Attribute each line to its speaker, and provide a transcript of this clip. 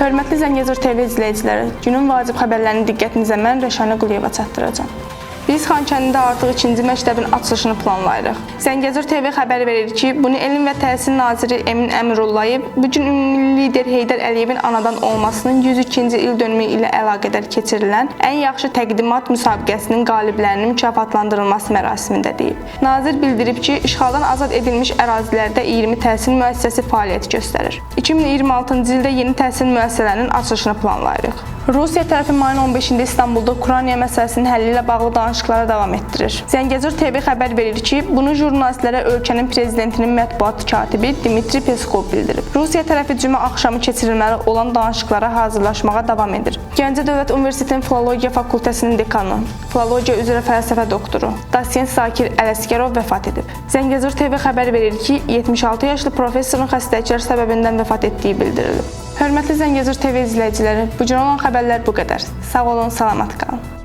Speaker 1: Hörmətli Zəngəzur TV izləyiciləri, günün vacib xəbərlərini diqqətinizə mən Rəşanə Quliyeva çatdıracağam. Biz Xankəndidə artıq ikinci məktəbin açılışını planlayırıq. Zəngəzur TV xəbər verir ki, bunu Elm və Təhsil naziri Emin Əmrullayev bu gün ümumilli lider Heydər Əliyevin anadan olmasının 102-ci il dönümü ilə əlaqədar keçirilən ən yaxşı təqdimat müsabiqəsinin qaliblərinin mükafatlandırılması mərasimində deyib. Nazir bildirib ki, işğaldan azad edilmiş ərazilərdə 20 təhsil müəssisəsi fəaliyyət göstərir. 2026-cı ildə yeni təhsil müəssisələrinin açılışını planlayırıq. Rusiya tərəfi mayın 15-də İstanbulda Ukrayna məsələsinin həlli ilə bağlı danışıqlara davam etdirir. Zəngəzur TV xəbər verir ki, bunu jurnalistlərə ölkənin prezidentinin mətbuat katibi Dmitri Peskov bildirib. Rusiya tərəfi cümə axşamı keçirilməli olan danışıqlara hazırlaşmağa davam edir. Gəncə Dövlət Universitetinin Filologiya fakültəsinin dekanı, filologiya üzrə fəlsəfə doktoru, dosent Zakir Ələsgərov vəfat edib. Zəngəzur TV xəbər verir ki, 76 yaşlı professorun xəstəliklər səbəbindən vəfat etdiyi bildirilib. Hörmətli Zəngəzur TV izləyiciləri, bu gün olan xəbərlər bu qədər. Sağ olun, salamat qalın.